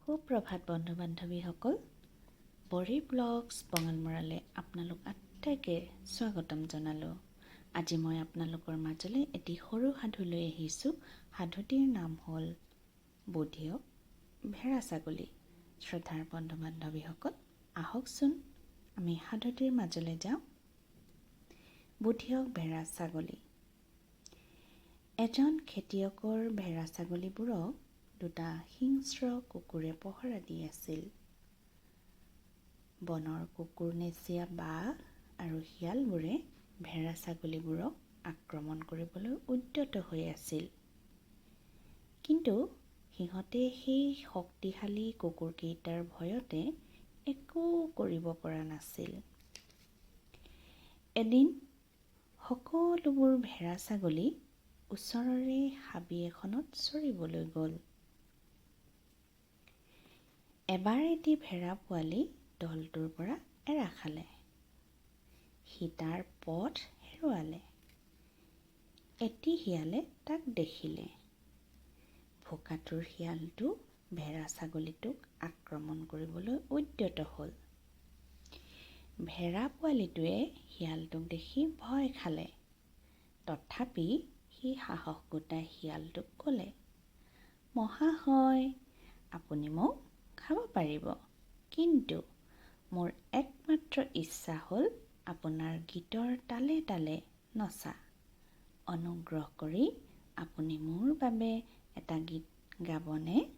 সুপ্ৰভাত বন্ধু বান্ধৱীসকল, বৰী ব্লগছ বঙালমৰালৈ আপোনালোক আটাইকে স্বাগতম জনালোঁ। আজি মই আপোনালোকৰ মাজলৈ এটি সৰু সাধু লৈ আহিছোঁ। সাধুটিৰ নাম হ'ল বুধিয়ক ভেড়া ছাগলী। শ্ৰদ্ধাৰ বন্ধু বান্ধৱীসকল, আহকচোন আমি সাধুটিৰ মাজলৈ যাওঁ। বুধিয়ক ভেড়া ছাগলী। এজন খেতিয়কৰ ভেড়া ছাগলীবোৰক দুটা হিংস্ৰ কুকুৰে পহৰা দি আছিল। বনৰ কুকুৰনেচীয়া বাঘ আৰু শিয়ালবোৰে ভেড়া ছাগলীবোৰক আক্ৰমণ কৰিবলৈ উদ্যত হৈ আছিল। কিন্তু সিহঁতে সেই শক্তিশালী কুকুৰকেইটাৰ ভয়তে একো কৰিব পৰা নাছিল। এদিন সকলোবোৰ ভেড়া ছাগলী ওচৰৰে হাবি এখনত চৰিবলৈ গ'ল। এবাৰ এটি ভেড়া পোৱালি দলটোৰ পৰা এৰা খালে। সি তাৰ পথ হেৰুৱালে। এটি শিয়ালে তাক দেখিলে। ভোকাতুৰ শিয়ালটো ভেড়া ছাগলীটোক আক্ৰমণ কৰিবলৈ উদ্যত হ'ল। ভেড়া পোৱালিটোৱে শিয়ালটোক দেখি ভয় খালে। তথাপি সি সাহস গোটাই শিয়ালটোক ক'লে, "মহাশয়, আপুনি মোক খাব পাৰিব, কিন্তু মোৰ একমাত্ৰ ইচ্ছা হ'ল আপোনাৰ গীতৰ তালে তালে নচা। অনুগ্ৰহ কৰি আপুনি মোৰ বাবে এটা গীত গাবনে?"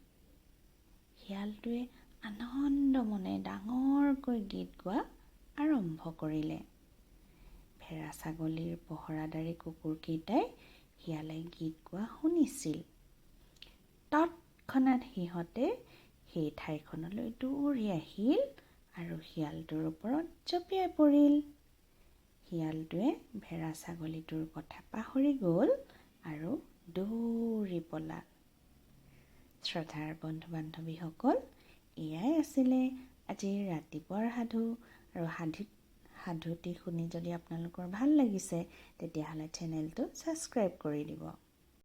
শিয়ালটোৱে আনন্দ মনে ডাঙৰকৈ গীত গোৱা আৰম্ভ কৰিলে। ভেড়া ছাগলীৰ পহৰাদাৰী কুকুৰকেইটাই শিয়ালে গীত গোৱা শুনিছিল। তৎক্ষণাত সিহঁতে সেই ঠাইখনলৈ দৌৰি আহিল আৰু শিয়ালটোৰ ওপৰত জঁপিয়াই পৰিল। শিয়ালটোৱে ভেড়া ছাগলীটোৰ কথা পাহৰি গ'ল আৰু দৌৰি পলাল। শ্ৰদ্ধাৰ বন্ধু বান্ধৱীসকল, এয়াই আছিলে আজিৰ ৰাতিপুৱাৰ সাধু। আৰু সাধুটি শুনি যদি আপোনালোকৰ ভাল লাগিছে, তেতিয়াহ'লে চেনেলটো ছাবস্ক্ৰাইব কৰি দিব।